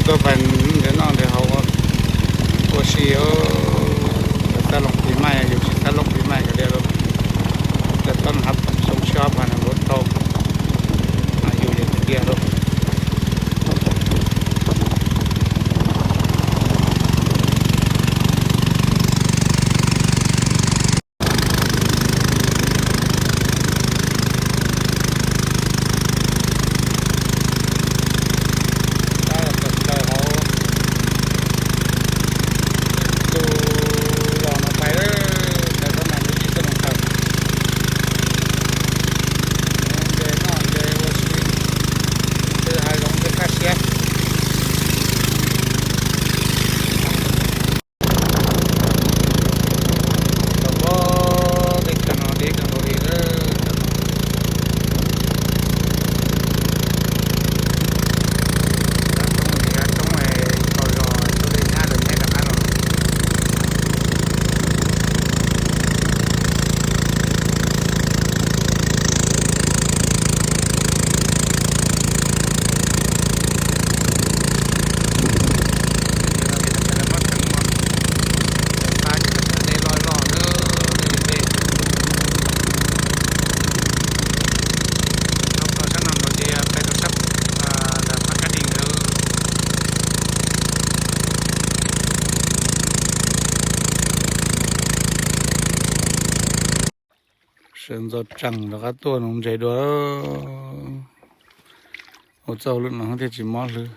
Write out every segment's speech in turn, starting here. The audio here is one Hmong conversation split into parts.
Tuaj pais nrhiav noj nrhiav haus ua si, txaj looj pis maij, yus tsis txaj looj pis maij kav liam lauj. Txaj txhob hab xyoo tshiab hab phav nees nkaum rau, yus yeej tiag tiag lauj. Tus los no pais lawm, pais txog nram lub ib txoj hauv taws, nce noj nce ua si, nce hav zoov nce kaj siab. Tau pob teb chaws no deb kawg nkaus li lawm. Cov roob li cov roob tau zog, roob dej nyab lawm neb rov qab los. Sawv ntxov tsees rov qab tuaj nuv ntses dua. Ua txuj lwm no thiaj tsis mob hlwb.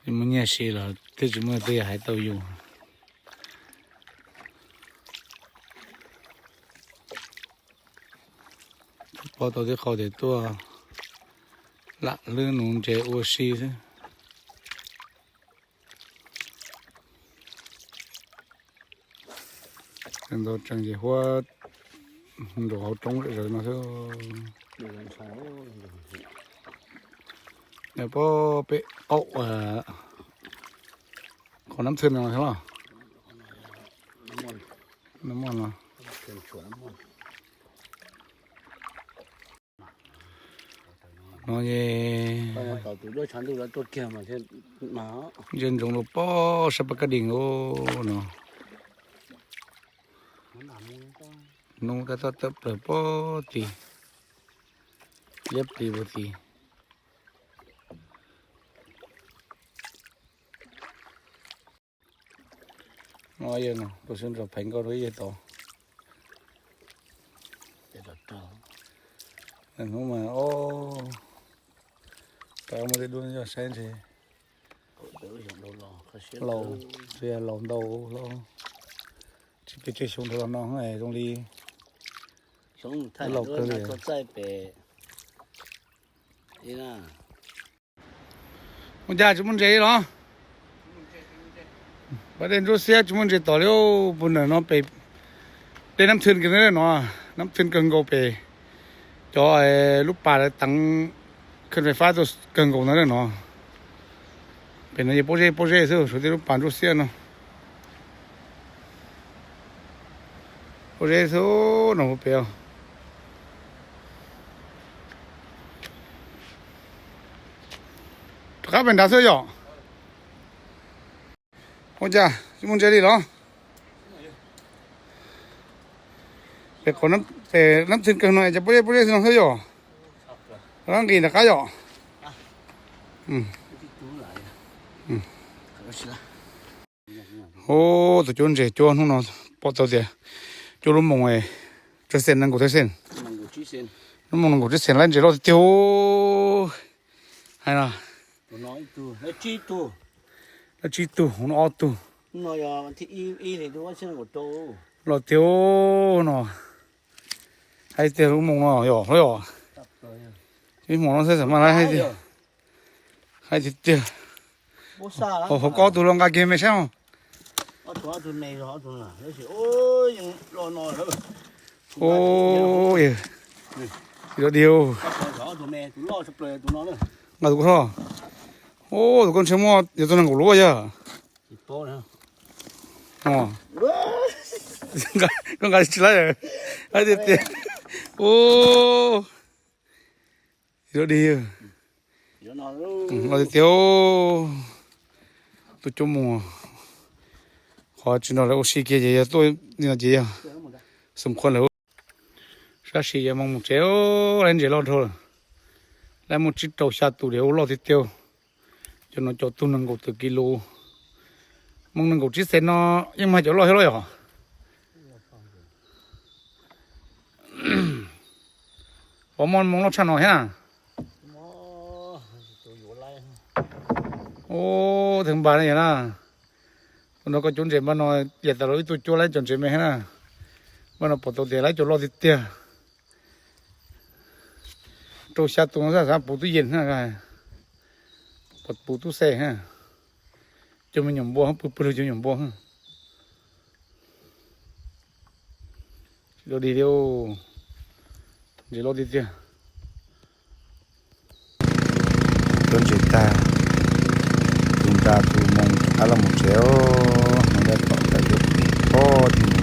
Muaj nyiaj siv los thiaj tsis muaj tej yam hais tau yus. Pom tau tib qho tias tuaj lam lwb nuv ntses ua si xwb. Ntau tsees ces huab nraum hauv roob zom zaws no xwb. Pob pem qaum qhov nab thwj no thiab los? Nab moj no. No ces ntsia ntsoov rau pob sab pas kab dees no. Hnub tab tom tawm plaws pob tid, liab plis puag tid. No yog no, tus sawv ntxov pheev nkauj rau ib yam tod. Hnub mas, o, peb muaj tej duab yog saib ntshe laus, laus ntau hlo, tsis pes tsawg xyoo dhau los no zoo li laus kawg li. Ua cas tsis muaj ntses li los? Pas dej ntsuab xiab tsis muaj ntses tom li. Puag ntawm no pem dej Nab Thwj kawg no, Nab Thwj kawg nkaus pem cov lub pas lawv teev khawj fais fab tuaj kawg nkaus ntawd no. Pem no yog pob zeb pob zeb xwb, suav tej lub pas ntsuab xiab no. Pob zeb xwb no pem. Rov qab pem nrad xwb yom. Ua cas tsis muaj ntses li los? Pem qhov pem Nab Thwj kawg no cas pob zeb pob zeb xwb no xwb yom. Rov qab nqis nram qab yom. Ub, tus cuab ntses cuab hnub no pom tau tias cuab lub moos tsawg xees, nees nkaum tawm xees, lub moos nees nkaum tsib xees, lub ntses loj tiag tiag. Hais no, lawv tsib tug, hauv no ob tug, loj tiag no. Hais tias lub moos no yog, yog ib hmos no xwb xam maj lawv hais tiag, hais tiag tiag. Hauv ko ob tug los nqa kiag me saib os. Ua, dig, nqa tus ko hlo. Ub, tus ko ntshe muaj yog tau nees nkaum lub yog. Koj nqa tsis laib, hais tiag tiag. Ub, dig. Loj tiag tiag. Tuaj cuab mus, qhov tsis nrog lawv ua si kiag ces yog tuaj li no ces yog xum qhua lawm. Sab sim yog moo mus tsev, lawv ntses loj dhau lawm. Lawv muaj tsib rau xya tus, ua loj tiag tiag. Cov no cov tug nees nkaum tawm kis lus, moo nees nkaum tsib xees no yeej mag cov loj thiab los yog. Puas muaj moo loj tshaj no thiab na? Ub, theev npas na yog na. Tus no koj cuab ntses npaj no, yam tas los ib tug cuab lawv cov ntses me thiab na. Npaj no pom tau tias lawv cov loj tiag tiag. Rau xya tus no xav puv tub yees na, puv tub xe, cov me nyuam npua, pw pw lug cov nyuam npua. Tsis dog dig li, ntses loj tiag tiag. Cuab ntses tag, tus nra tus moo rov qab los mus tsev os, mus dab tom tawm yuav pim pob thiab.